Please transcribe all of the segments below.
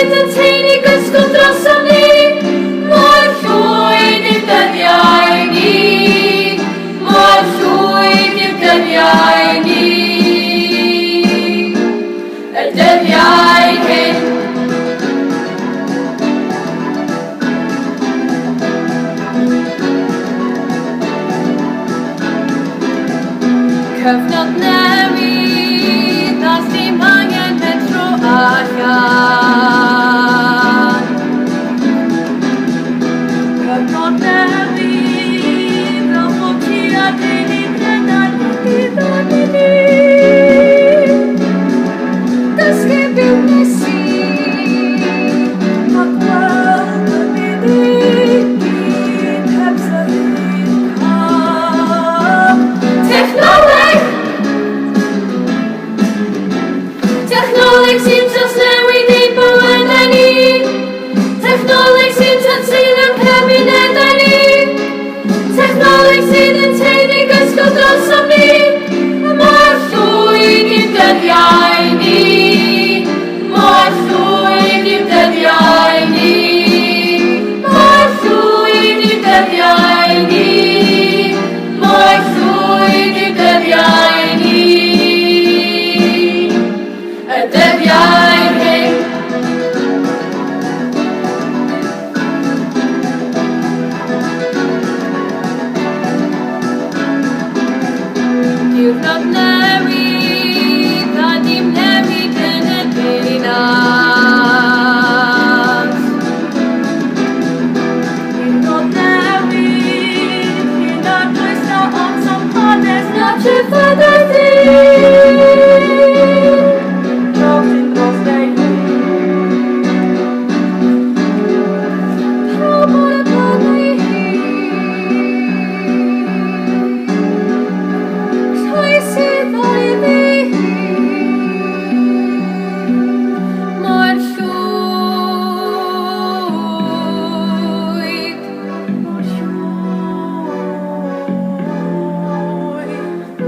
sydd yn teulu gysgod drosom ni. Mor llwyd i'r dyddiau ni, mor llwyd i'r dyddiau ni. Y dyddiau hyn. Cyfnod newydd a dim angen mentro allan. Cyfnod newydd fel bod ti a deulu Brennan wedi dod i ni. Dysgu byw nes i a gweld y byd i gyd heb symud cam. Technoleg! Technoleg sy'n trawsnewid ein bywydau ni. Technoleg sy'n tanseilio'n cymunedau ni. Technoleg sydd yn teulu gysgod drosom ni. Mor llwyd i'n dyddiau ni. Mor llwyd i'n dyddiau ni. Mor llwyd i'n dyddiau ni. Mor llwyd i'n dyddiau ni. Y dyddiau hyn. Diwrnod newydd a dim newid yn y ddinas. Diwrnod newydd, lle nad oes na ots am hanes na treftadaeth un. Dros dros ei hun. Pawb ar y ben ei hun. Rhai sydd ar ei ddihun. Mor llwyd. Mor llwyd.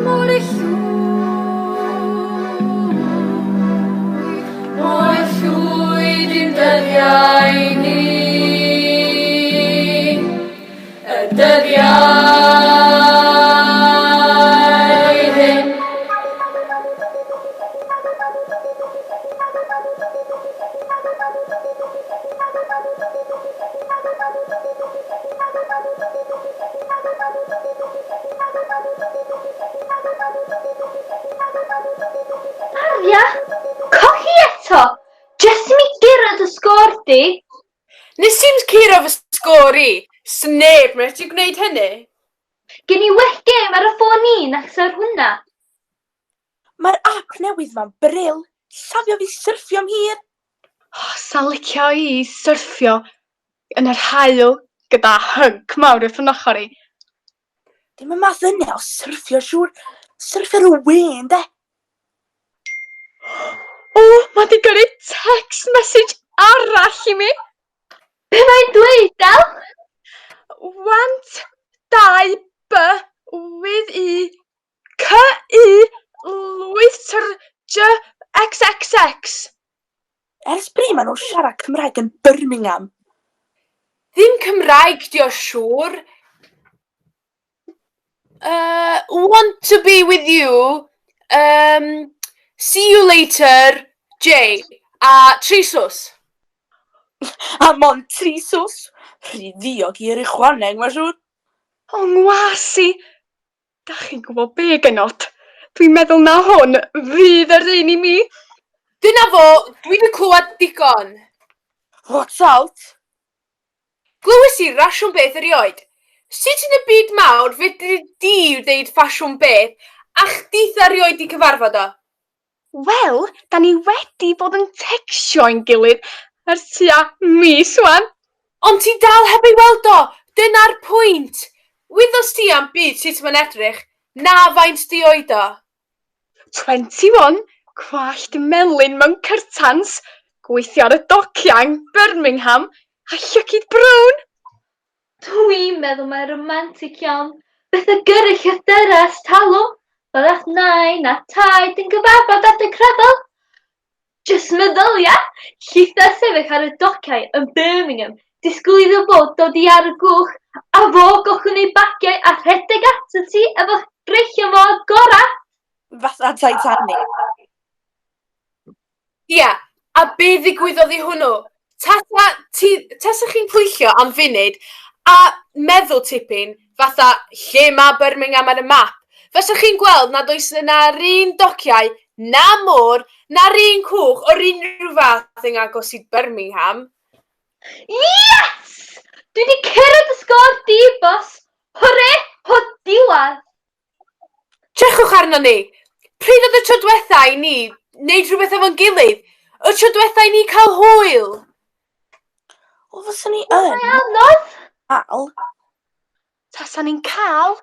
Mor llwyd. Mor llwyd i'n dyddiau ni. Y dyddiau hyn. Aria, colli eto! Jyst i mi guro dy sgôr di! Nes i'm curo fy sgôr i! Sneb medru gwneud hynny! Gen i well gêm ar y ffôn i nag sy ar hwnna. Mae'r ap newydd 'ma'n brill! Llafio fi syrffio am hir! O, sa licio i syrffio yn yr haul gyda hync mawr wrth 'yn ochr i. Dim y math yna o syrffio siŵr. Syrffio ar y we ynde? O, mae 'di gyrru text message arall i mi! Be mae'n dweud, Del? Want 2 B with U C U Lwyth Tr J X X X. Ers pryd maen nhw'n siarad Cymraeg yn Birmingham? Ddim Cymraeg 'di o siŵr. Uh, want to be with you. Um, see you later, Jay. A trisws. A mond trisws. Rhy ddiog i yrru chwaneg, mae'n siŵr. O, ngwas i! Dach chi'n gwybod be, genod? Dwi'n meddwl na hwn fydd yr un i mi. Dyna fo, dwi 'di clywed digon. Watch out! Glywes i rasiwn beth erioed. Sut yn y byd mawr fedri di ddeud ffasiwn beth a chditha erioed 'di cyfarfod o? Wel, da ni wedi bod yn tecsio ein gilydd ers tua mis wan. Ond ti dal heb ei weld o! Dyna'r pwynt! Wyddost ti am byd sut mae'n edrych, na faint 'di oed o? 21, gwallt melyn mewn cyrtans, gweithio ar y dociau yn Birmingham a llygid brown! Dw i'n meddwl mae'n romantic iawn beth y gyrru llythyrau ers talwm, fel ath nain a taid yn gyfarfod adeg rhyfel. Jyst meddylia, llithau sefyll ar y dociau yn Birmingham, disgwyl iddo fo dod i ar y gwch, a fo gollwng ei bagiau a rhedeg atat ti efo breichiau fo agorat. Fatha Titanic. Ia, a be ddigwyddodd i hwnnw? Tasa ti, tasa chi'n pwyllio am funud a meddwl tipyn fatha lle mae Birmingham ar y map, fysa chi'n gweld nad oes yna'r un dociau, na môr, na'r un cwch o'r unrhyw fath yn agos i Birmingham. Yes! Dwi wedi cyrraedd y sgôr di, bos. Hwre, ho diwedd! Drychwch arno ni! Pryd oedd y tro diwetha i ni wneud rhywbeth efo'n gilydd? Y tro diwetha i ni cael hwyl? Wel, fyswn ni yn. Mae anodd. Al. Tasa ni'n cael.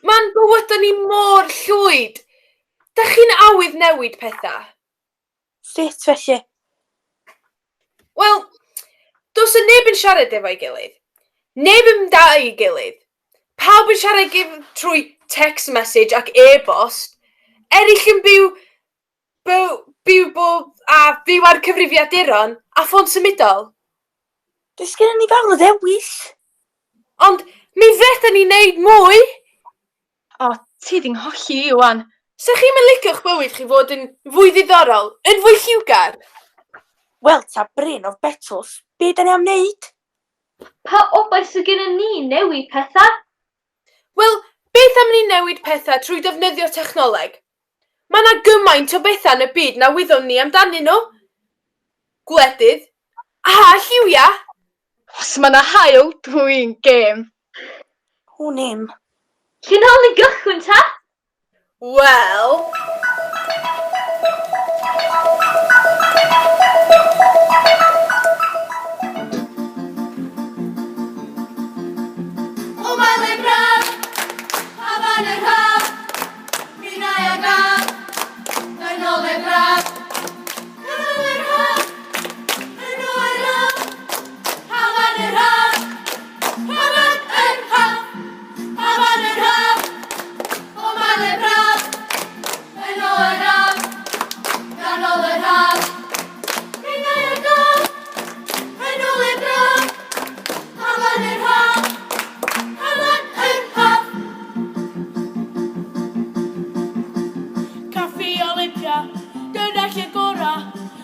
Mae'n bywydau ni mor llwyd. Da chi'n awydd newid pethau? Sut felly? Wel, does y neb yn siarad efo'i gilydd. Neb yn mynd â'i gilydd. Pawb yn siarad gif trwy text message ac e-bost. Eraill yn byw, byw, byw bob, a byw ar cyfrifiaduron a ffôn symudol. Does gennym ni fawr o ddewis. Ond mi fedran ni wneud mwy. O, ti 'di ngholli i ŵan. 'Sa chi'm yn licio'ch bywyd chi fod yn fwy ddiddorol, yn fwy lliwgar? Wel ta Bryn of Betws, be da ni am wneud? Pa obaith sydd gennym ni i newid pethau? Wel, beth am ni newid pethau trwy defnyddio technoleg? Mae 'na gymaint o bethau yn y byd na wyddwn ni amdanyn nhw. Gwledydd, a lliwiau! Os mae 'na haul, dwi'n gêm. Wn i'm. Lle nawn ni gychwyn ta? Wel... O mae le braf, hafan yr haf, minnau a gaf, yn ôl le braf. Canol yr haf, yn oeraf, hafan yr haf, hafan yr haf, hafan yr haf, o mae le braf, yn oeraf, ganol yr haf, minnau a gaf, yn ôl le braf, hafan yr haf, hafan yr haf. Caffi Olympia, dyna lle gora.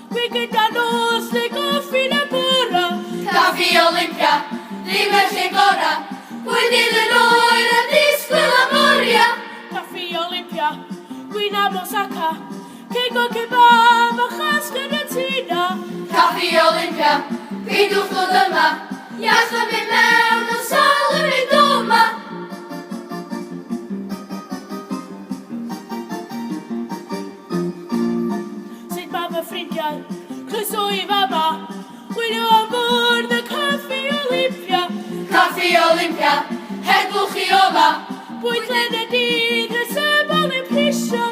Dwi gyda nos neu goffi yn y bora. Caffi Olympia, ddim y lle gora. Bwydydd yn oer a disgwyl am oria. Caffi Olympia, gwin am Osaka. Cig o kebab a chasgen y tuna. Caffi Olympia, peidiwch ddod yma. Iach yn mynd mewn yn sâl yn mynd o'ma. Sut mae fy ffrindiau? Croeso i fama. Wylio am fwrdd y Caffi Olympia. Caffi Olympia, heddwch chi o'ma. Bwydlen y dydd, rhesymol yw prisio.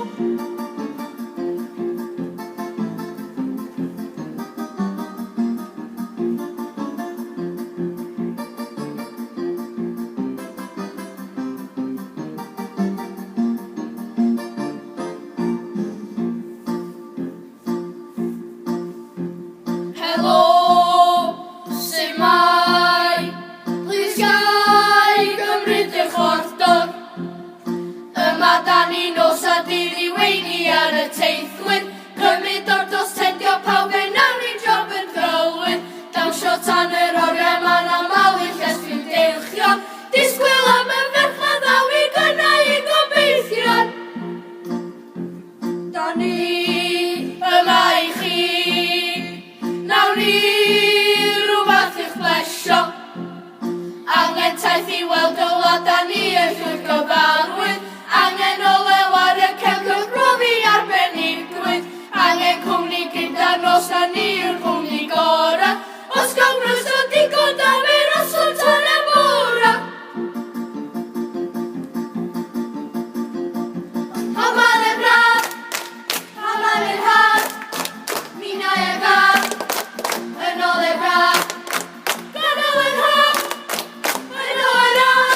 Helo, su'mai? Plis ga i gymryd eich ordor? Yma da ni nos a dydd i weini ar y teithwyr, cymryd ordors, tendio pawb, fe nawn ni job yn drylwyr, dawnsio tan yr oriau, ma'n amalu llestri deilchion, disgwyl am y ferch na ddaw i gynnau ei gobeithion. Da ni yma i chi, nawn ni rwbath i'ch plesio. Angen taith i weld y wlad, da ni yn llwyr gyfarwydd. Angen olew ar y cefn, cyfrofi arbenigrwydd. Angen cwmni gyda'r nos, da ni yw'r cwmni gorau. Os gawn groeso digon da, fe roswn tan y bora. Hafan y braf, hafan yr haf, minnau a gaf, yn ôl y braf. Ganol yr haf, yn oeraf.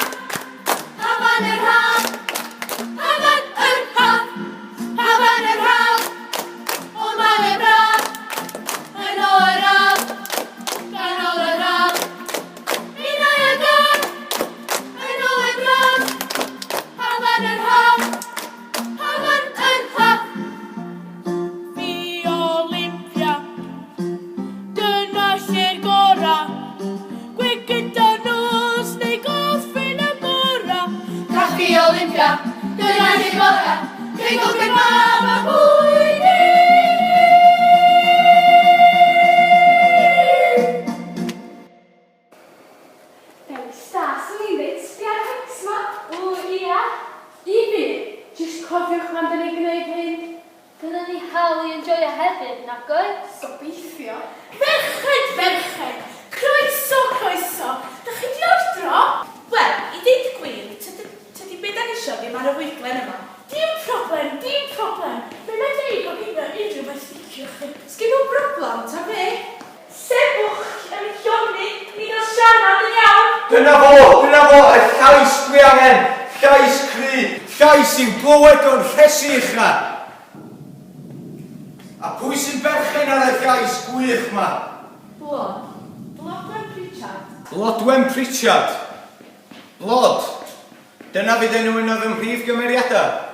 America, dyna ni'r gora, Cei gogen mab a bwyd i. Dewis da, swn i'n dweud, sbia ar y hooks ma. O, ia. I fi, jyst cofiwch pan da ni'n gwneud hyn. Gynnon ni hawl i enjoio hefyd, nag oes? Gobeithio. Merched, merched, croeso, croeso. Da chi di ordro? Wel, i ddeud y gwir, tydi, tydi be da ni isio ddim ar y fwydlen yma. Dim problem, dim problem. Mae medru i goginio unrhyw beth liciwch chi. Sgyn nhw broblam, ta be? Sefwch yn llonydd, ni gael siarad yn iawn. Dyna fo, dyna fo, y llais dwi angen, llais cry, llais i'w glywed o'n rhesi ucha. A pwy sy'n berchen ar y llais gwych ma? Blod. Blodwen Pritchard. Blodwen Pritchard. Blod. Dyna fydd enw un o fy mhrif gymeriadau.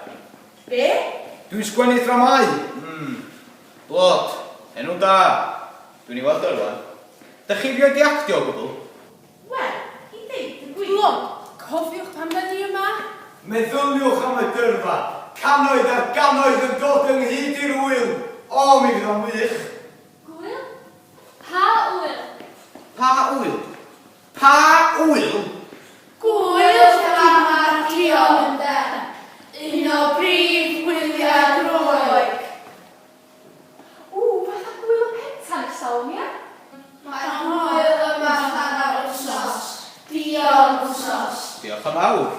Be? Dwi'n sgwennu dramâu. Mm. Blod. Enw da. Dwi'n ei weld o rwan. Dych chi rioed di actio o gwbl? Wel, i ddeud y gwir. Blod, cofiwch pam da ni yma. Meddyliwch am y dyrfa. Cannoedd ar gannoedd yn dod ynghyd i'r ŵyl. O, mi fydd o'n wych. Gŵyl? Pa ŵyl? Pa ŵyl? Pa ŵyl? Gŵyl Drama Dion ynde? Un o brif wyliau Groeg. Ww, fatha gŵyl y pentan ers talwm, ia? Mae'r hwyl yma hanner wsos. Dion wsos. Diolch yn fawr.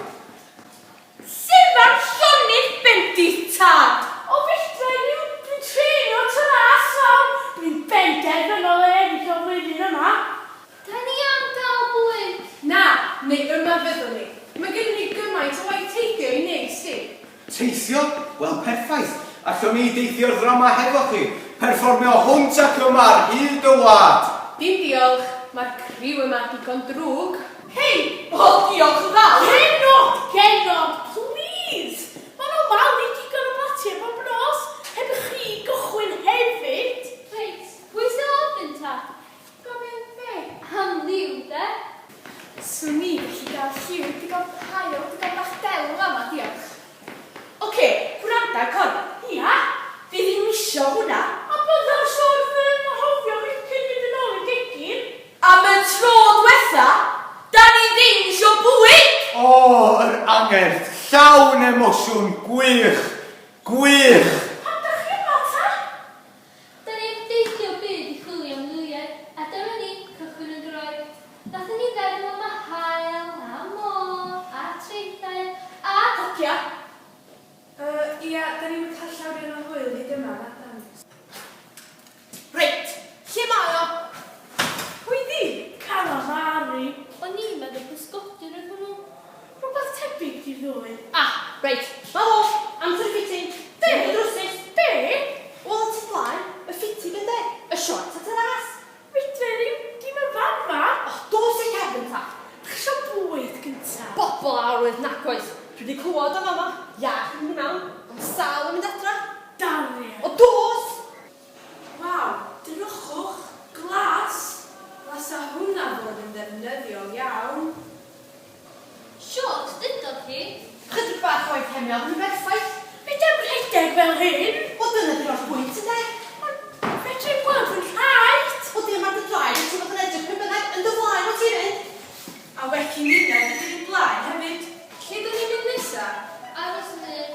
Sut mae'r llonydd bendith tad? O fedra i ddim, dwi'n treinio ta ras fawr. Dwi'n benderfynol o ennill o flwyddyn yma. Da ni am gael bwyd! Na, neu yma fyddwn ni. Mae gynnon ni gymaint o waith teithio i wneud, sti. Teithio? Wel, perffaith! Allwn ni deithio'r ddrama hefo chi? Perfformio hwnt ac yma ar hyd y wlad! Dim diolch, mae'r criw yma digon drwg. Hei, o diolch yn fawr! Genod, genod, plîs! Maen nhw'n malu digon o blatiau bob nos, heb i chi gychwyn hefyd! Reit, pwy sy'n ofyn ta? Gofyn be? Am liw, de? Swn i gallu gael lliw digon hael, digon bach del fama, diolch. Oce, gwranda, Cor. Ia? Fi ddim isio hwnna. A byddaf siŵr fy anghofio chi cyn mynd yn ôl i'r gegin. Am y tro dwetha, da ni ddim isio bwyd! O, yr angerdd, llawn emosiwn, gwych, gwych! Pam dach chi yma ta? Da ni am deithio byd i chwilio am lwyau, a dyma ni, cychwyn yn Groeg. Nathon ni feddwl am y haul, a môr, a traethau, a... Hogia! Yy, ia, da ni'm yn cael llawer iawn o hwyl hyd yma, nadan? Reit, lle mae o? Pwy 'di? Calamari. O'n i'n meddwl pysgodyn oedd hwnnw. Rhywbeth tebyg 'di'r ddwy. Ah, reit, 'ma fo! Amser y fitting! Be? Y drwsus! Be? Wel, y tu blaen, y fitting ynde? Y shorts at yr as! Fedra i ddim, dim yn fama! O, dos i'r cefn ta! Dach chi isio bwyd gynta? Bobl arwydd nagoes. Dwi 'di clywad am fama. Iach yn mynd i mewn, ond sâl yn mynd adra. Darian. O dos! Waw, drychwch, glas! Lasa hwnna fod yn ddefnyddiol iawn. Shorts dudodd hi. Chydig bach o waith hemio yn berffaith. Fedrai'm rhedeg fel hyn! Wel dyna di'r holl bwynt ynde? Ond fedrai'm gweld fy nhraed! Wel dim ar dy draed wyt ti'n fod yn edrych pryd bynnag, yn dy flaen wyt ti'n mynd! A well i ninnau fynd yn ein blaen hefyd. Lle 'dan ni'n mynd nesa? Aros yn munud.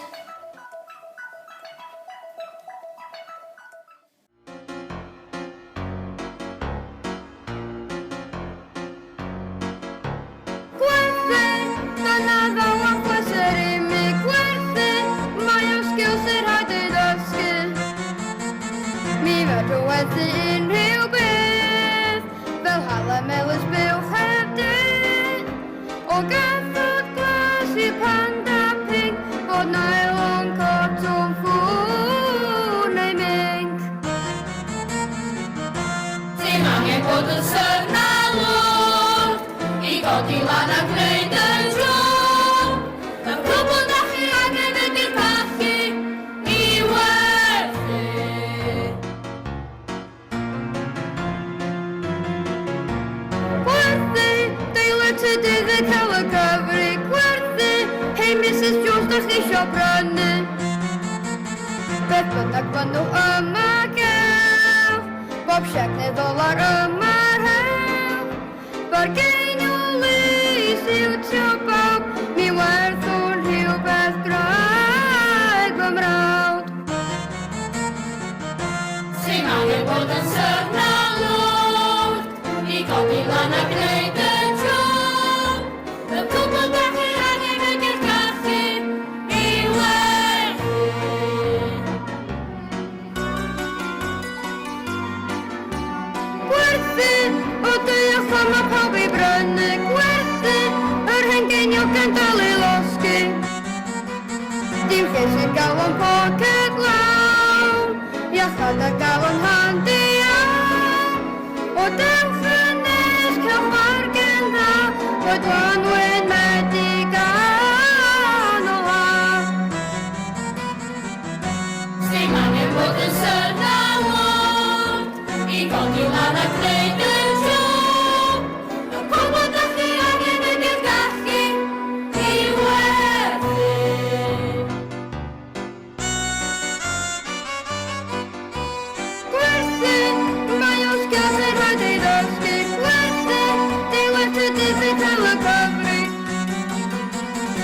Gwerthu, dyna ddaw â phleser i mi gwerthu, mae o'n sgil sy'n rhaid ei ddysgu. Mi fedrwn werthu unrhyw beth, fel halen melys buwch heb de. O gathod glas i panda pinc, bod nylon cotwm ffŵr neu minc. Dim angen bod yn syr na lwrd i godi lan a gwneud y tro. Y cwbl da chi angen ydy'r gallu i werthu. Gwerthu, deilio trydydd yn cael y cyfri. Gwerthu, hei Misus Jones. bynnag fy nhw yma gewch, bob siec neu ddolar yma rhewch. Bargeinion lys yw tio bawb, mi werthwn rhywbeth graig fy mrawd. Sy'n angen bod yn syrnalwr i godi lan a gwneud y tro. Y cwbl da chi angen ydy'r gallu i werthu. Gwerthu, o diolch pam mae pawb i brynu. Gwerthu, yr hen geiniog yn dal i losgi. Dim lle sy'n galon poced lawn, iachad a galon handi iawn. O dewch yn nes, cewch fargen dda, boed wanwyn Medi ganol haf. Sdim angen bod yn syrnalwr i godi lan a gwneud y tro. Y cwbl dach chi angen ydy'r gallu i werthu. Gwerthu, mae o sgil sy'n rhaid ei ddysgu. Gwerthu, diwedd y dydd sy'n cael y cyfri.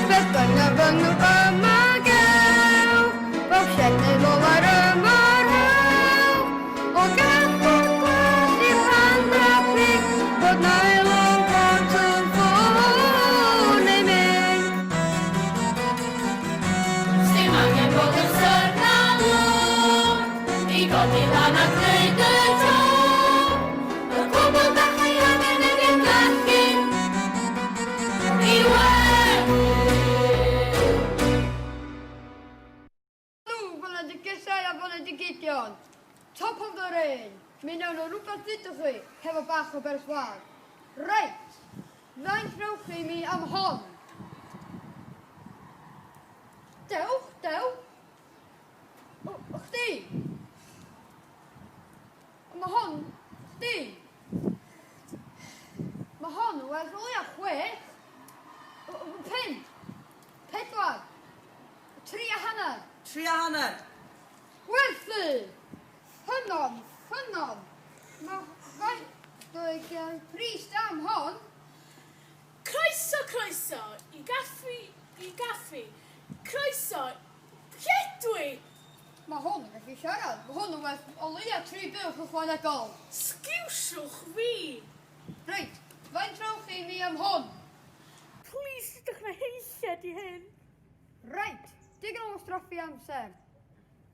Beth bynnag fy nhw yma gewch, bob siec neu ddolar yma rhewch. O gallwch glas i'r panda pig, bod nylon pont yn ffôn neu mink. Sdim angen bod yn syrnalwr i godi lan a gwneud y tro. Y cwbl dach chi angen ydy'r gallu i werthu. Nhw, foneddigesau a foneddigidion, top of the range, mi wnawn nhw rhywbeth ddudwch chi hefo bach o berswâd. Reit, faint rhowch chi mi am hon? Dewch, dewch. O, o chdi? Mae hon, chdi? Mae hon yn werth o leia chwech, pump, pedwar, 3 1/2. 3 1/2. Gwerthu! Ffynnon, ffynnon. Mae rhaid gael pris da am hon. Croeso, croeso, i gaffi, i gaffi. Croeso, lle dwi? Mae hwn yn gallu siarad. Mae hwn yn werth o leia tri buwch ychwanegol. Sgiwsiwch fi. Reit, faint rhowch chi mi am hwn? Please, ydych na heilled i hyn. Reit, digon o wastraffu amser.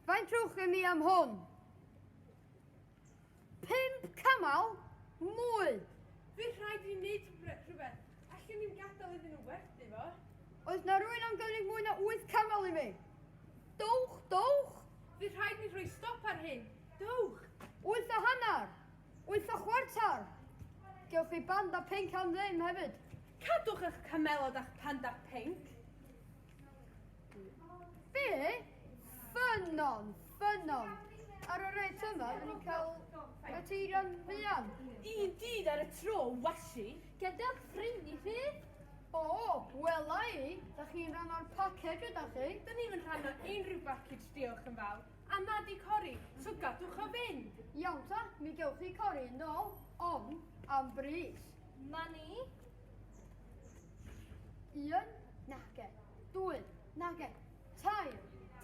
Faint rhowch chi mi am hwn? 5 camel? Mwy. Fydd rhaid i ni wneud rhywbeth. Allwn ni'n gadael iddyn nhw werthu fo. Oes na rhywun am gynnig mwy na 8 camel i mi? Dowch, dowch. Fydd rhaid ni rhoi stop ar hyn. Dowch. 8 1/2. 8 1/4. Gewch chi banda pinc am ddim hefyd. Cadwch eich camelod a'ch panda pinc. Be? Ffynnon, ffynnon. Ar y reit yma, dyn ni'n cael materion fuan. Un dydd ar y tro, washi. Gadewch ffrind i chi. O, wela i, da chi'n rhan o'r package ydach chi? Dyn ni'n rhan o unrhyw package, diolch yn fawr. A na di Cori, so gadwch o fynd. Iawn ta, mi gewch chi Cori yn ôl, ond am bris. Money. Un, nage. Dwy, nage. Tair.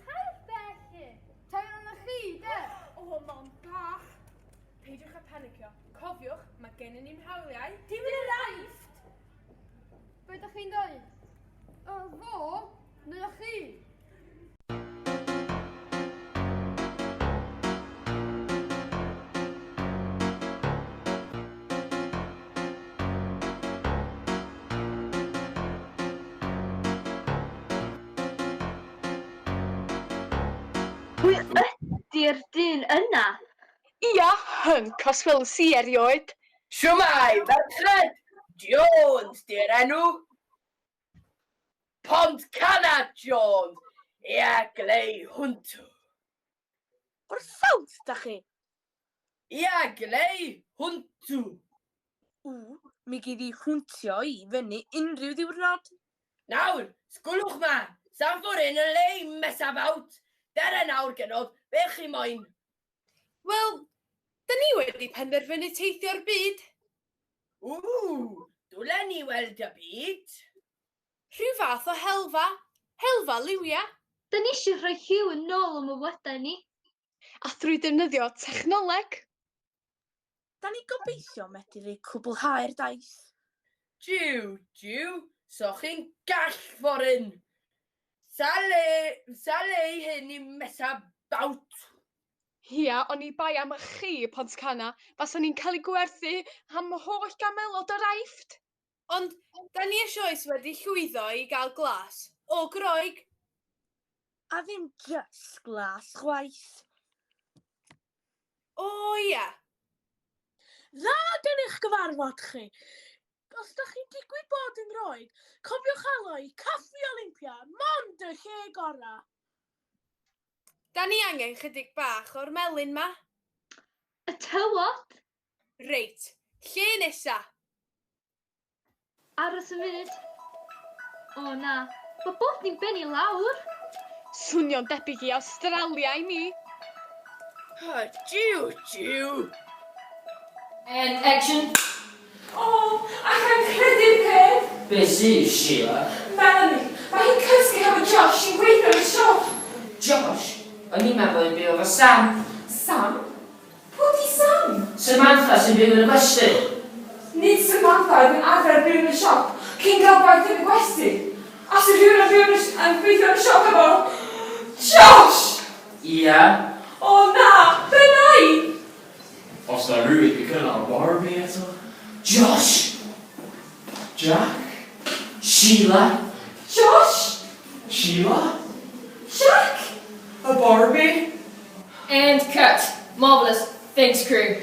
Tair felly. Tair o'n chi, de? O, mam bach. Peidiwch â panicio. Cofiwch, mae gennym ni'n hawliau. Dim yn yr Aifft. Be ydych chi'n dweud? Y fo, neu y chi? Pwy ydy'r dyn yna? Ia, hync os weles i erioed. Shwmae, ferched! Jones di'r enw. Pontcanna Jones. Ia, glei hwntw. O'r South, da chi? Ia, glei hwntw. Ww, mi gei di hwntio i fyny unrhyw ddiwrnod. Nawr, sgwlwch ma, sam ffordd yn y le i mess about. Dere nawr, genod, be chi moyn? Wel, da ni wedi penderfynu teithio'r byd. Ww, dwlen ni weld y byd. Rhyw fath o helfa. Helfa liwia. Da ni eisiau rhoi lliw yn ôl ym mywydau ni. A thrwy defnyddio technoleg. Da ni'n gobeithio medru cwblhau'r daith. Jiw, jiw, so chi'n gall forin. Sa le, sa le i hyn i mess about. Ia, oni bai am chi, Pontcanna, faswn ni'n cael ei gwerthu am holl gamelod o'r Aifft. Ond, da ni eisoes wedi llwyddo i gael glas o Groeg. A ddim jyst glas chwaith. O ia. Dda gen i'ch gyfarfod chi. Os da chi'n digwydd bod yng Ngroeg, cofiwch alw i Caffi Olympia, mond y lle gora. Da ni angen chydig bach o'r melyn ma. Y tywod? Reit, lle nesa? Aros yn funud. O na, mae bob dim ben i lawr. Swnio'n debyg i Awstralia i mi. Jiw, jiw. And action. O, allai'm credu'r peth! Be sy, Sheila? Melanie, mae hi'n cysgu hefo Josh sy'n gweithio yn y siop. Josh? O'n i'n meddwl ei byw efo Sam. Sam? Pwy 'di Sam? Samantha sy'n byw yn y gwesty. Nid Samantha oedd yn arfer byw yn y siop cyn cael gwaith yn y gwesty. A sy rhywun yn byw yn y yn gweithio yn y siop efo Josh! Ia. O na, be wna i? Os na rhywun 'di cynnal Barbie eto? Josh! Jack? Sheila? Josh! Sheila? Jack! A Barbie? And cut. Marvellous. Thanks crew.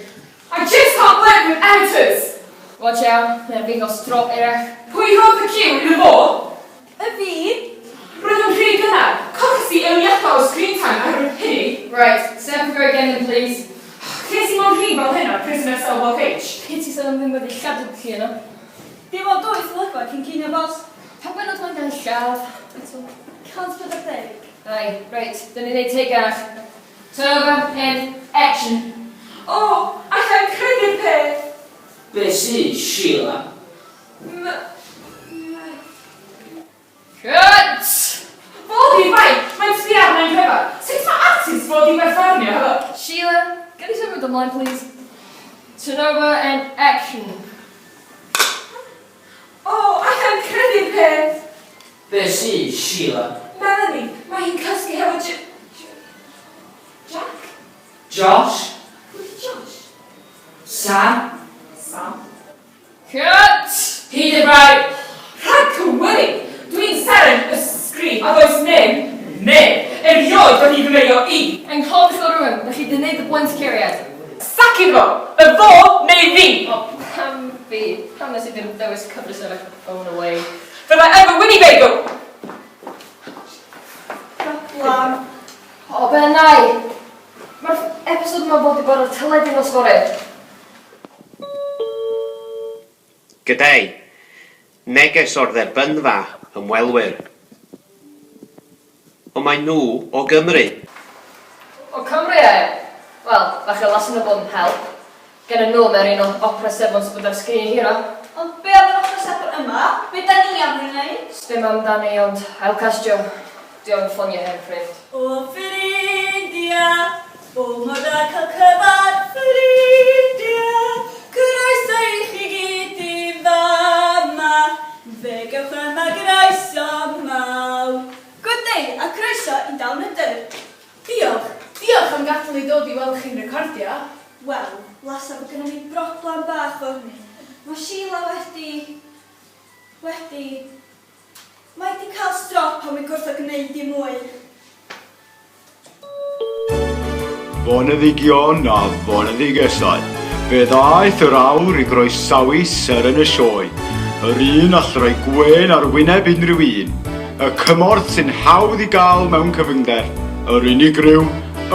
I just can't work with editors! Watch out, mae'n fi'n cael strop eraill. Pwy rodd y ciw iddo fo? Y fi? Roedd o'n rhy gynnar. Colles i eiliadau o screen time oherwydd hynny. Right, set go again then please. Ches i mo'n rhy fel hyn ar Prisoner Cell Block H. Piti sa nhw ddim wedi lladdu chi yno. Dim ond dwy olygfa cyn cinio boss. Pa bennod mae'n gael lladd? Eto. 140. Ai, reit, dyn ni'n neud take arall. Turn over and action. O, allai'm credu'r peth! Be sy, Sheila? M... M... Cut! Fo 'di'r bai! Mae'n sbio arna i'n rhyfedd. Sut mae artist fod i berfformio hefo... Sheila, gawn ni symud ymlaen plîs? Turn over and action. O, allai'm credu'r peth! Be sy, Sheila? Melanie, mae hi'n cysgu hefo J... J... Jack? Josh? Pwy 'di Josh? Sam? Sam? Cut! Hi 'di'r bai! Rhag cywilydd! Dwi'n seren y sgrin a does neb, neb, erioed wedi fy meio i! Anghofiwch o rwan, dach chi 'di neud y bwynt curiad. Sac iddo fo! Y fo neu fi! O, pam fi? Pam nes i ddim dewis cyfres arall o Phone Away? Fydda efo Winnebago! Problem. O, be nai? Mae'r episod yma fod i bod ar teledu nos fory. G'day. Neges o'r dderbynfa ymwelwyr. Ond maen nhw o Gymru. O Cymru e? Wel, falle lasen nhw bod yn help. Gennyn nhw mewn un o opera sebon sy'n bod ar sgrin hira. Ond be am yr opera sebon yma? Be da ni am ei wneud? Sdim amdani ond ail castio. Di o'm yn ffonio hen ffrind. O ffrindia, o mor dda cael cyfarfod ffrindia, croeso i chi gyd i'n fama, fe gewch yma groeso mawr. Good day a croeso i Down Under. Diolch! Diolch am gadael ni dod i weld chi'n recordio. Wel, lasa fod gynnon ni broblam bach fory. Mae Sheila wedi... wedi... Mae 'di cael strop a mae'n gwrthod gwneud dim mwy. Boneddigion a boneddigesau, fe ddaeth yr awr i groesawu seren y sioe, yr un all roi gwên ar wyneb unrhyw un, y cymorth sy'n hawdd i gael mewn cyfyngder, yr unigryw,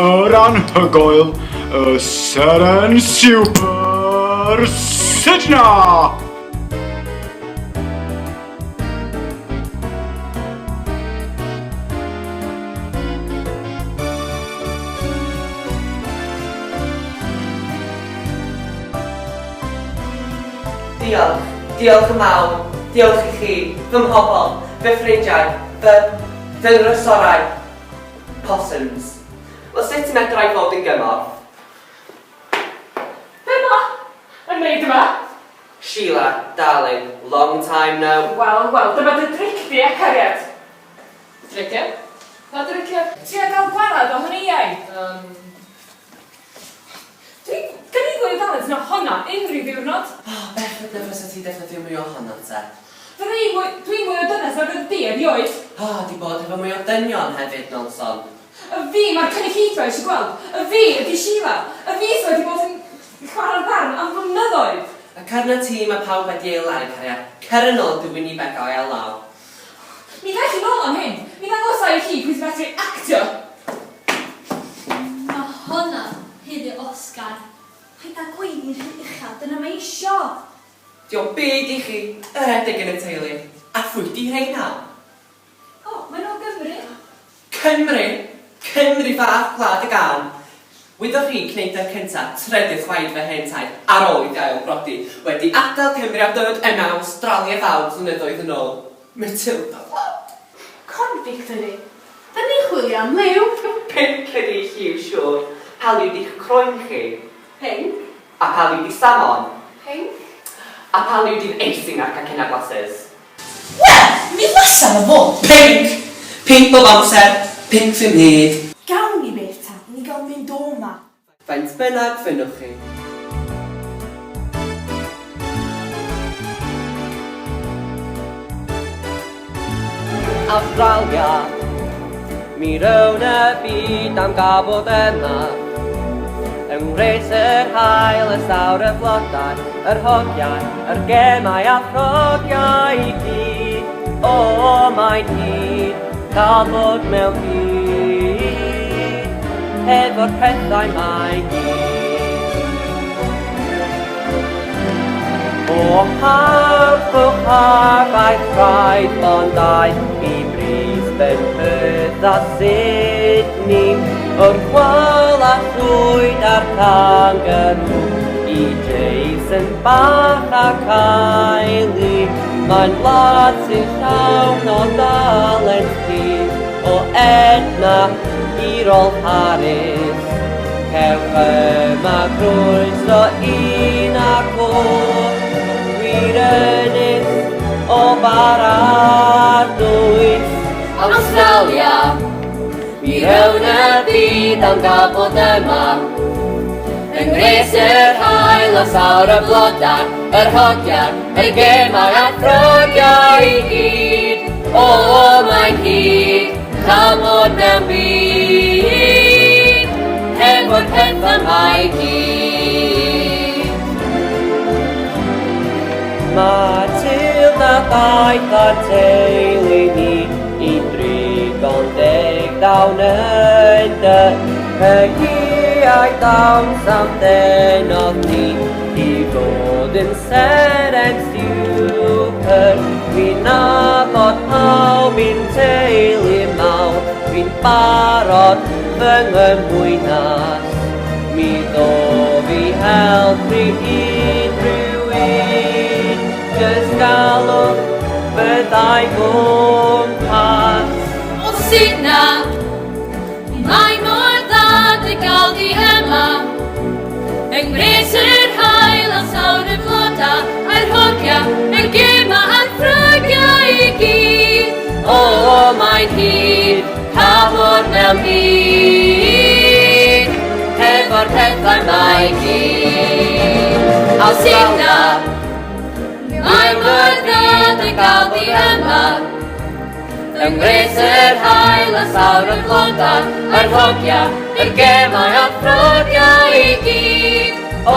yr anhygoel, y seren siwper Sydna! diolch. Diolch yn fawr. Diolch i chi, fy mhobl, fy ffrindiau, fy... fy nhrysorau. Possums. Wel, sut medra i fod yn gymorth? Be ma yn neud yma? Sheila, darling, long time no. Wel, wel, dyma dy dric di, e, cariad? Dricia? Pa dricia? Tria gael gwarad o hynny, iau. Yym... Dwi'n gynnu fwy o dalent na honna unrhyw ddiwrnod. O, bechod na fysa ti defnyddio mwy ohono te. Fydda i mwy... Dwi'n mwy o dynes na fyddi di erioed. O, di bod efo mwy o dynion hefyd, Nonson. Y fi mae'r cynulleidfa eisiau gweld. Y fi ydi Sheila. Y fi sydd wedi bod yn chwarae'r ddarn am flynyddoedd. Ac arnat ti mae pawb wedi ei laru, cariad. Cer yn ôl dy wynebau go iawn law. Mi ddaeth i nôl am hyn. Mi ddangosai i chi pwy sy'n medru actio. Mae honna haeddu Oscar. Paid â gweiddi'n rhy uchel, dyna mae isio! Dio'm byd i chi, yr edeg yn y teulu. A phwy 'di rheina? O, maen nhw o Gymru. Cymru! Cymru fach gwlad y gân! Wyddoch chi, cneidr cynta, trydydd chwaer fy hen taid, ar ôl iddi ail brodi, wedi adael Cymru a dod yma o Awstralia fawr flynyddoedd yn ôl. Matilda Wlad! Convict ydi. Da ni'n chwilio am liw. Pinc ydi lliw siŵr. Pa liw di'ch croen chi? Pinc. A pa liw di samon? Pinc. A pa liw di'r eising ar cacennau blasus? Wel, mi fysa fo fod. Pinc! Pinc bob amser, pinc fy myd. Gawn ni beth ta, i ni gael mynd o 'ma. Faint bynnag fynnwch chi. Awstralia, Mi rown y byd am gael bod yma. Yng ngwres yr haul, y sawr, y flodau, yr hogiau, yr gemau a ffrogiau i gyd. O, mae'n hyd cael bod mewn byd hefo'r pethau 'ma i gyd. O harddwch ar aeth rhaid Bondi i Brisbane, Perth a Sydney, o'r chwal a llwyd a'r kangaroo i Jason bach a Kylie. Mae'n wlad sy'n llawn o dalent pur, o Edna i Rolf Harris. Cewch yma groeso un ac o wir ynys o baradwys. Awstralia, mi rown y byd am gael bod yma. Yng ngwres yr haul a sawr y blodau, yr hogiau, y gemau a'r ffrogiau i gyd. O, mae'n hyd cael bod mewn byd hefo'r pethau 'ma i gyd. Matilda ddaeth â'r teulu ni i drigo'n deg dawn yn dy Hi a'i dawns am ddenodd ni i fod yn seren siwper. Fi'n nabod pawb i'n teulu mawr, fi'n barod fy nghymwynas. Mi ddof i helpu unrhyw un, jyst galwch fyddai gwmpas. O Sina, Mae mor dda dy gael di yma. Yng ngwres yr haul a sawr y floda, a'r hogia, y gema a'r ffrygiau i gyd. O, mae'n hir cael bod mewn byd hefo'r pethau 'ma i gyd. A Sina, mae mor dda dy gael di yma. Yng ngwres yr haul a sawr y blodau, yr hogia, y gemau a'r ffrogiau i gyd. O,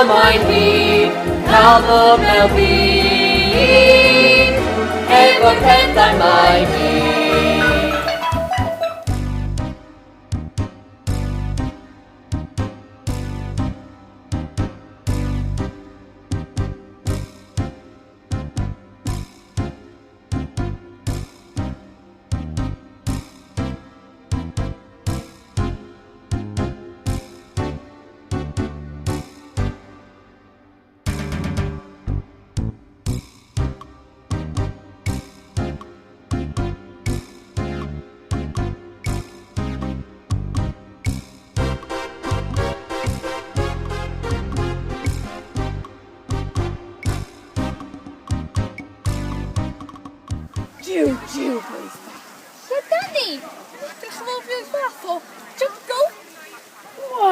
mae'n hir cael bod mewn byd hefo'r pethau 'ma i gyd. Jiw, jiw, boys. Lle da ni? Edrych fel rhyw fath o jungle. Waw!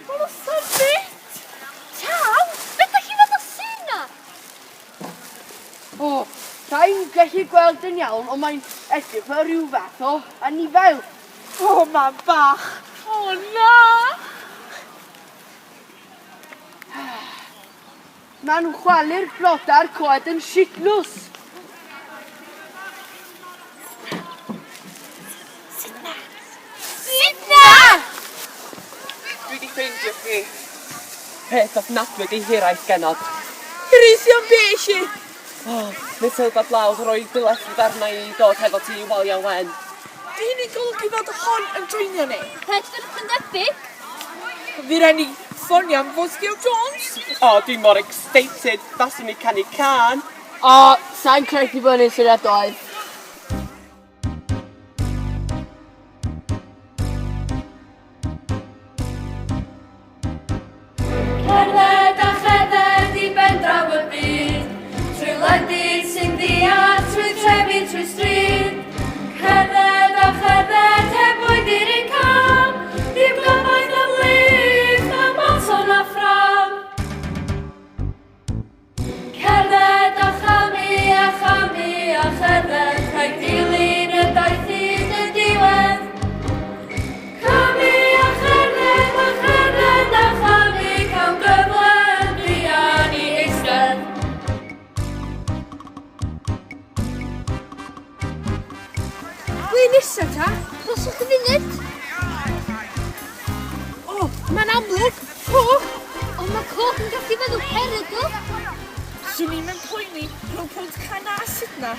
Ma'n awesome bit! Ciao! Be da chi'n feddwl sy'n na? O, sai'n gallu gweld yn iawn, ond mae'n edrych fel rhyw fath o anifail. O, mam bach! O, na! Maen nhw'n chwalu'r blodau'r coed yn shitlws. Sut na? Sut na? Dwi 'di ffeindio chi. Peth ofnadwy 'di hiraeth genod. Hiraethu am be ishi? O, Matilda Blawd roi dyletswydd arna i i dod hefo ti i Walia Wen. Di hynny'n golygu fod hon yn joinio ni? Edrych yn debyg. Fi rai ni ffonio am Fosgiel Jones. O, dwi mor excited, faswn i canu cân. O, sai'n credu bod hynny'n syniad doeth. Cerdded a cherdded i ben draw y byd, trwy wledydd sy'n ddiar, trwy trefi, trwy stryd. Cerdded a cherdded heb oedi'r un cam, dim gobaith am lifft, na baton na ffram. Cerdded a chamu a chamu a cherdded, rhaid dilyn y daith hyd y diwedd. Camu a cherdded a cherdded a chamu, cawn gyfle yn fuan i eistedd. Ble nesa ta? Rhoswch y funud. O, mae'n amlwg! Coch! Ond mae coch yn gallu feddwl perygl. Swn i'm yn poeni rhwng Pont Canna a Sydna,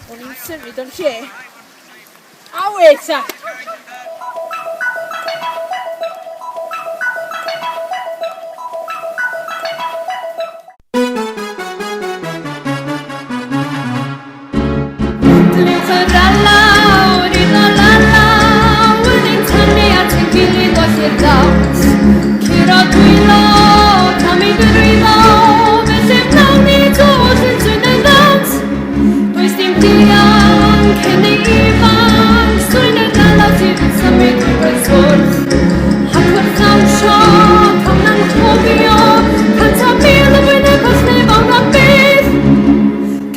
o'n i'n symud o'n lle. Awe ta! Dwynwch yr alaw, rydd alaw, yn ein tynnu at ein gilydd oes i'r dawns. Curo dwylo, camu drwyddo, felly wnawn ni dod yn swyn y ddawns. Does dim dianc hyn i ifanc, swyn yr alaw sydd yn symud drwy groesfwrdd. Ac wrth ddawnsio, cawn anghofio, 100,000 o wyneb os neu fawr na byth.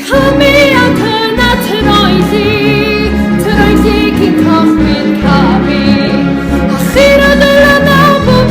Camu ac yna troelli, troelli cyn cychwyn camu. A churo dy lanaw bob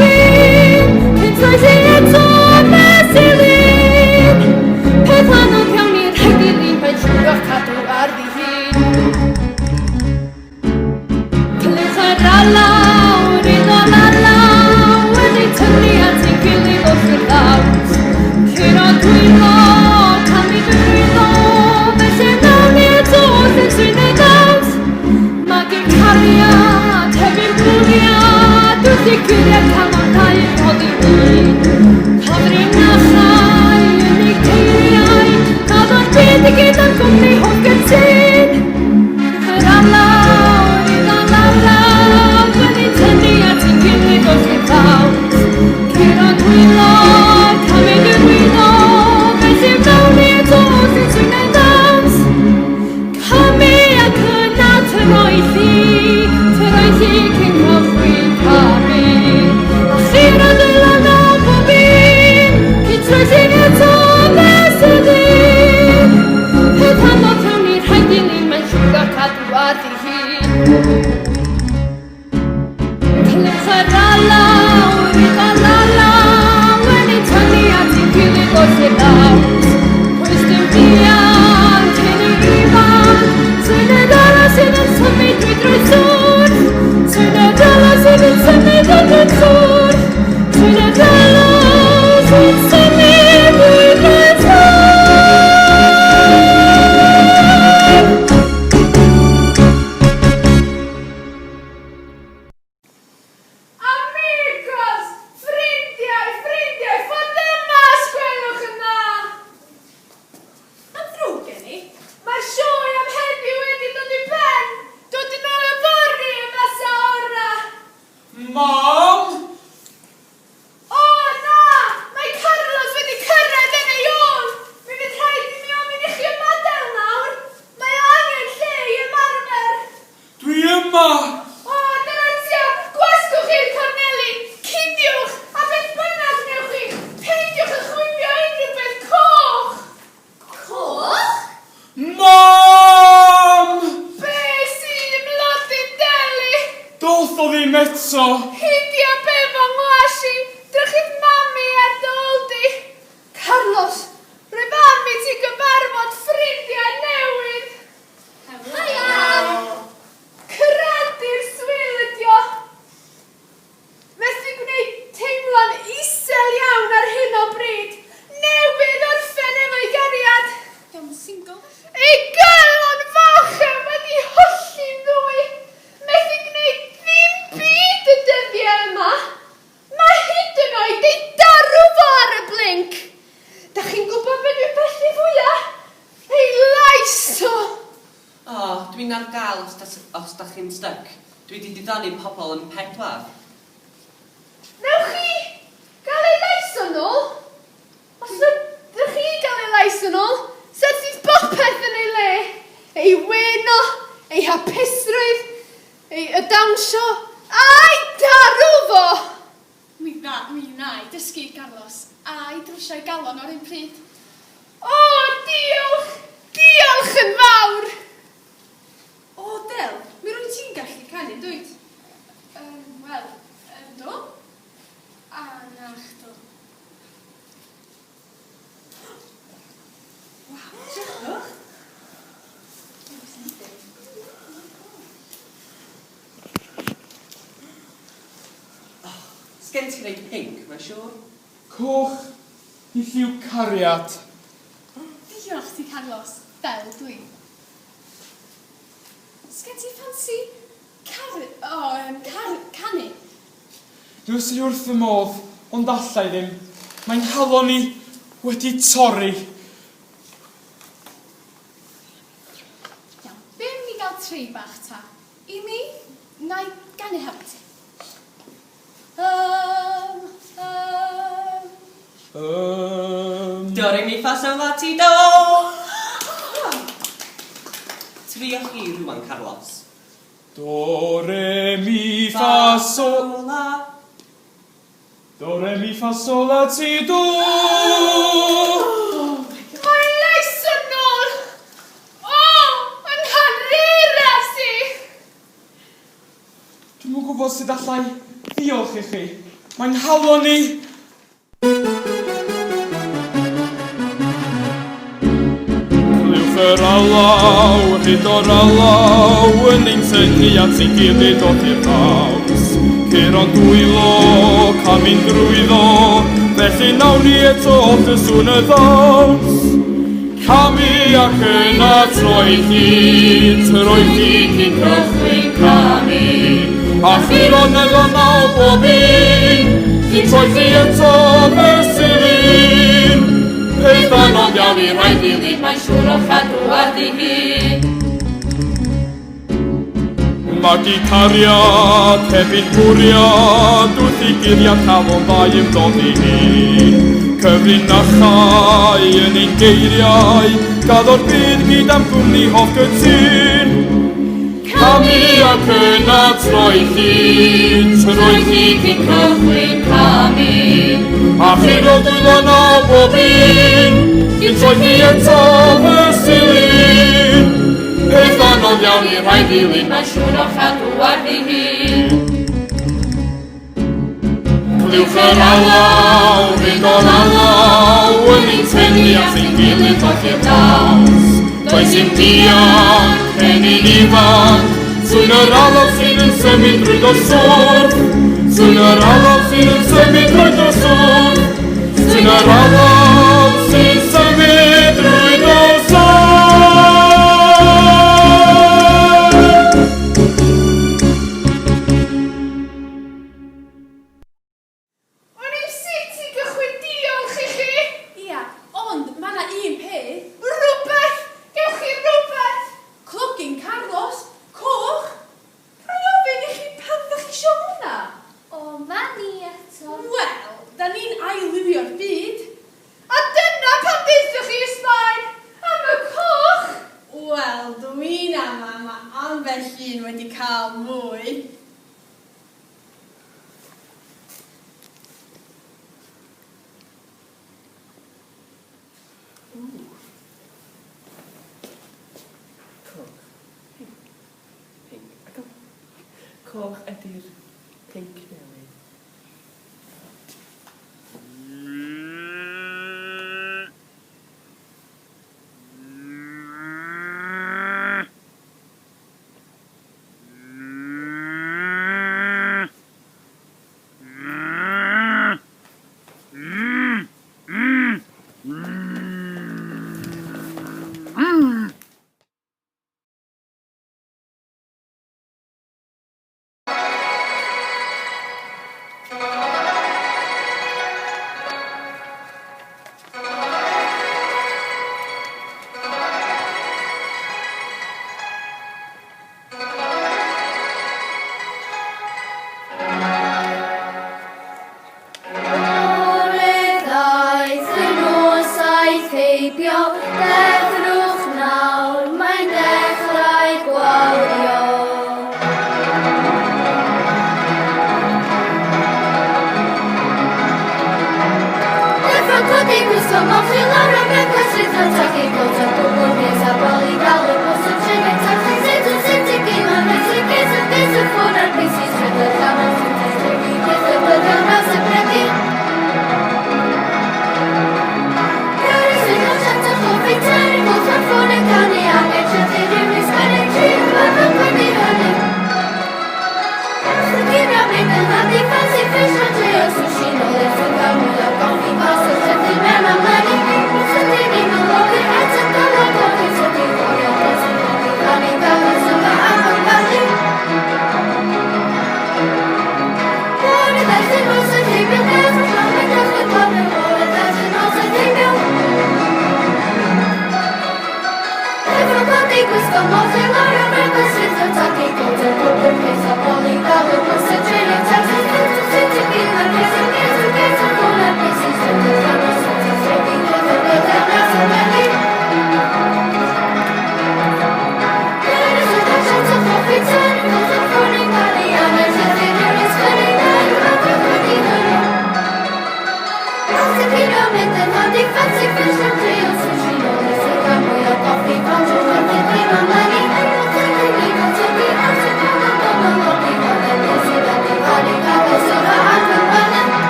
Dwi'n ar gael os da, os da chi'n styc. Dwi 'di diddanu pobl yn pedwar. Newch chi gael ei lais o'n ôl? Os ydych chi gael ei lais yn ôl, sut fydd bopeth yn ei le? Ei wên o, ei hapusrwydd, ei y dawnsio, a'i darw fo! Mi wna, mi wna i dysgu i Carlos a'i drwsio'i galon o'r un pryd. O, diolch! Diolch yn fawr! O, Del, mi rwyt ti'n gallu canu, dwyt? Yym, wel, yndw. A nachdw. Waw, drychwch! Oh, sgen ti rei pinc, mae'n siŵr? Coch 'di lliw cariad. Diolch ti, Carlos, fel dwi. Sgen ti ffansi caru, o, yym, car, canu? Dwi sy wrth fy modd, ond alla i ddim. Mae nghalon i wedi torri. Iawn, be am i ni gael trei bach ta? I mi, na i ganu hefo ti. Yym, yym. Yym. Do re mi ffa sol la ti do! Trio chi rwan, Carlos. Do re mi ffa sol la. Do re mi ffa sol la ti do. Mae lais yn ôl! O, yng nghareres i! Dwi'm yn gwybod sut allai ddiolch i chi. Mae'n nghalon i! Clywch yr alaw, hyd o'r alaw, yn ein tynnu at ein gilydd dod i'r dawns. Curo'n dwylo, camu'n drwyddo, felly nawn ni eto off y sŵn y ddawns. Camu ac yna troi chi, troi chi cyn cychwyn canu. A churo nelo naw bob un, cyn troi chi eto fesul un. Peth anodd iawn i rai ddilyn, mae'n siŵr o chadw ar ddi-hid. Magu cariad heb un bwriad wrth i guriad calon ddau ymdoddi hi. Cyfrinachau yn ein geiriau, gaddo'r byd gyd am gwmni hoff gytûn. Camu ac yna troi chi, troi chi cyn cychwyn camu. A churo dwylo na bob un, cyn troi chi eto fy silyn. Peth anodd iawn i rhai ddilyn, mae'n siŵr o chadw ar ddi-hid. Clywch yr alaw, fynd o'r alaw, yn ein tynnu at ein gilydd colli'r dawns. Does dim dianc, cennin ifanc, sŵn yr alaw sydd yn symud drwy doswrth. Sŵn yr alaw sydd yn symud drwy doswrth. Sŵn yr alaw sy'n symud drwy doswrth. Wn i'm sut i gychwyn diolch i chi! Ia, ond ma' 'na un peth. Rhywbeth! Gewch chi rywbeth! Clogyn Carlos, coch! Rhaid ofyn i chi pam dach chi isio hwnna? O, 'ma ni eto. Wel, 'da ni'n ail-liwio'r byd. A dyna pam ddaethoch chi i Sbaen! Am y coch! Wel, dwi'n ama ma' ambell un wedi cael mwy. Ww. Coch. Pinc. Pinc. Ac coch ydy'r pinc newydd.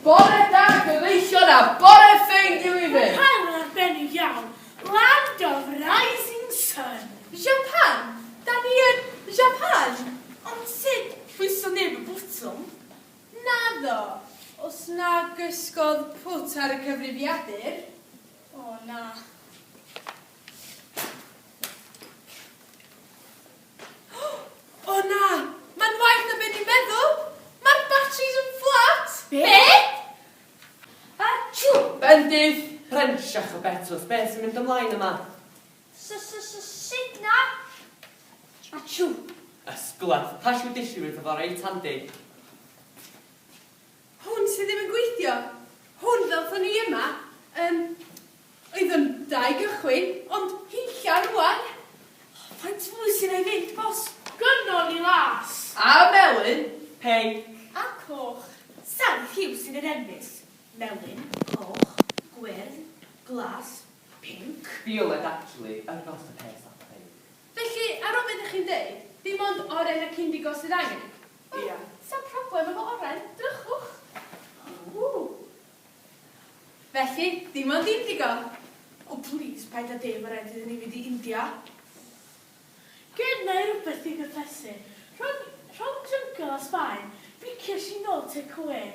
Bore da gyfeillion a bore ffein i fi fynd. Mae'r haul yn arbennig iawn. Land of rising sun. Japan? Da ni yn Japan? Ond sut pwyso neb y bwtwm? Naddo, os na gysgodd pwt ar y cyfrifiadur. O na. O na! Mae'n waeth na be ni'n meddwl! Mae'r batris yn fflat! Be? Achw! Bendith! Rensiach o betws, beth sy'n mynd ymlaen yma? S-s-s-sut na? Achw! Ysgwlad, pasiwyd issue iddo fo reit handi. Hwn sydd ddim yn gweithio. Hwn ddaethon ni yma. Yym, oedd o'n da i gychwyn, ond hunlla rwan. Faint fwy sy'n ei fynd, bos? Gynnon ni las. A melyn. Pinc. A coch. Sawl lliw sy'n yr enfys? Melyn, coch, gwyrdd, glas, pinc. Violet actually, yr nos y peth at pinc. Felly, ar ôl be dych chi'n deud, dim ond oren ac indigo sydd angen? Wel, Ia. Sa'm problem efo oren, drychwch. Ww. Felly, dim ond indigo. O plîs, paid â deud ma' raid iddyn ni fynd i India. Genna i rywbeth i gyffesu. Rhwng, rhwng jyngl a Sbaen, biciais i nôl take away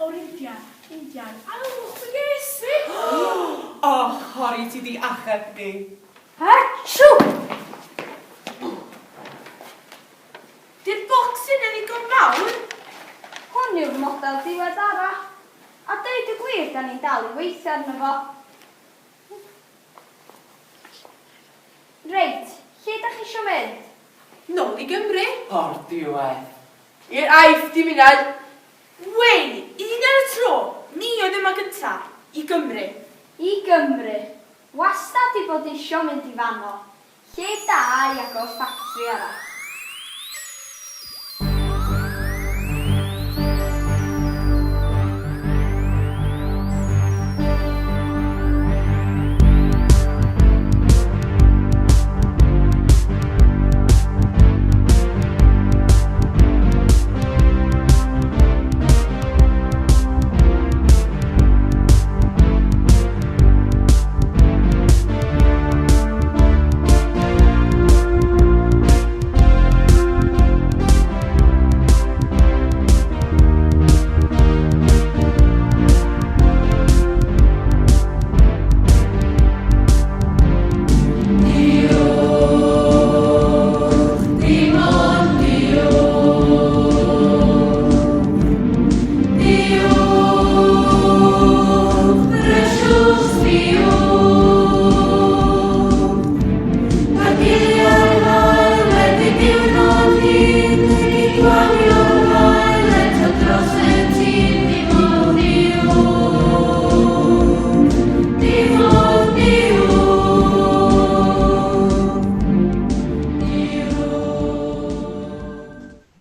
o'r India, Indian, a ylwch be ges i! O, Harri, ti 'di achub ni. Achw! Di'r bocs yna ddigon mawr? Hwn yw'r model diweddara. A deud y gwir, da ni'n dal i weithio arno fo. Reit, lle da chi isio mynd? Nôl i Gymru. O'r diwedd. I'r Aifft i minnau. Wei, un ar y tro! Ni oedd yma gynta. I Gymru. I Gymru. Wastad 'di bod isio mynd i fanno. Lle da i agor ffatri arall.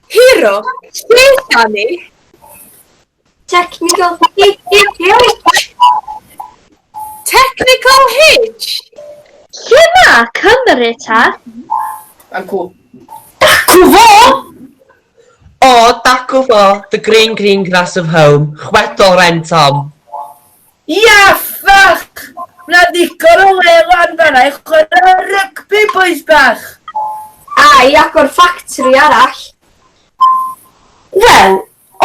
Hero, lle da ni? Technical hitch. Technical hitch? Lle ma Cymru ta? Acw. Dacw fo! O, dacw fo, the green green grass of home, chwedl Ren Tom. Ia, ffach! Wna ddigon o le lan fanna i chwarae rygbi, bois bach! A i agor ffactri arall. Wel,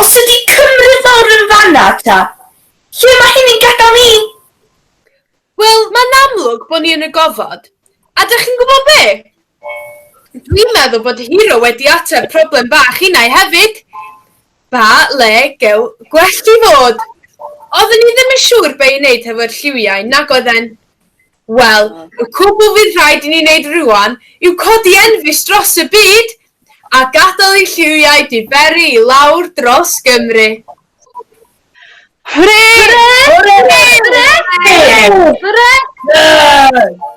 os ydy Cymru lawr yn fanna ta, lle mae hynny'n gadael ni? Wel, mae'n amlwg bod ni yn y gofod. A dych chi'n gwybod be? Dwi'n meddwl bod Hero wedi ateb problem bach innau hefyd. Ba le gew gwell i fod? Oedden ni ddim yn siŵr be i wneud hefo'r lliwiau, nag oedden? Wel, y cwbl fydd rhaid i ni wneud rwan yw codi enfys dros y byd a gadael i lliwiau diferu i lawr dros Gymru. Hwre! Hwre! Hwre! Hwre! Hwre!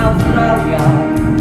Awstralia.